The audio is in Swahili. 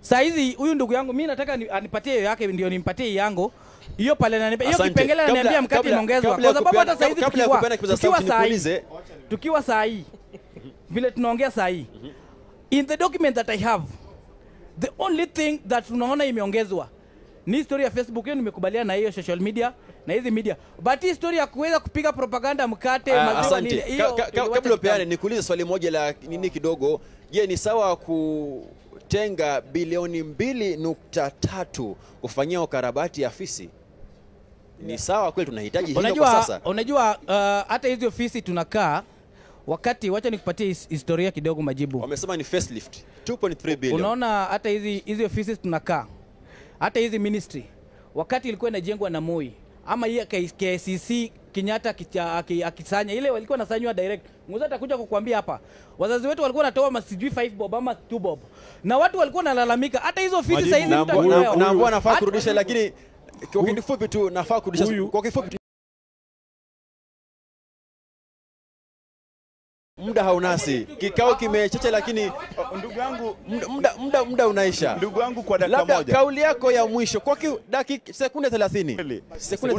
Saa hizi huyu ndugu yangu mimi nataka anipatie yake ndio nimpatie yangu. Hiyo pale ananiambia hiyo kipengele ananiambia mkate imeongezwa. Kwa sababu hata saa hizi tukiwa saa hii vile tunaongea saa hii, in the document that I have, the only thing that tunaona imeongezwa ni story ya Facebook. Hiyo nimekubaliana na hiyo social media na hizi media, but hii story ya kuweza kupiga propaganda mkate maziwa nini hiyo. Kabla upeane nikuulize swali moja la nini kidogo. Je, ni sawa kutenga bilioni 2.3 kufanyia ukarabati afisi? Ni sawa kweli tunahitaji hilo kwa sasa? Unajua hata hizi ofisi tunakaa wakati, wacha nikupatie historia kidogo majibu. Wamesema ni facelift 2.3 billion. Unaona hata hizi ofisi tunakaa, hata hizi ministry wakati ilikuwa inajengwa na Moi ama hii KCC Kenyatta akisanya ile walikuwa nasanywa direct. Mzee atakuja kukuambia hapa. Wazazi wetu walikuwa wanatoa sijui 5 bob ama 2 bob. Na watu walikuwa wanalalamika hata hizo ofisi sasa hizi mtakuelewa. Na ambao nafaa kurudisha, lakini kwa kifupi tu nafaa kurudisha kwa kifupi. Muda haunasi. Kikao kimechache lakini ndugu yangu muda unaisha. Ndugu yangu kwa dakika moja. Labda kauli yako ya mwisho kwa dakika sekunde 30. Sekunde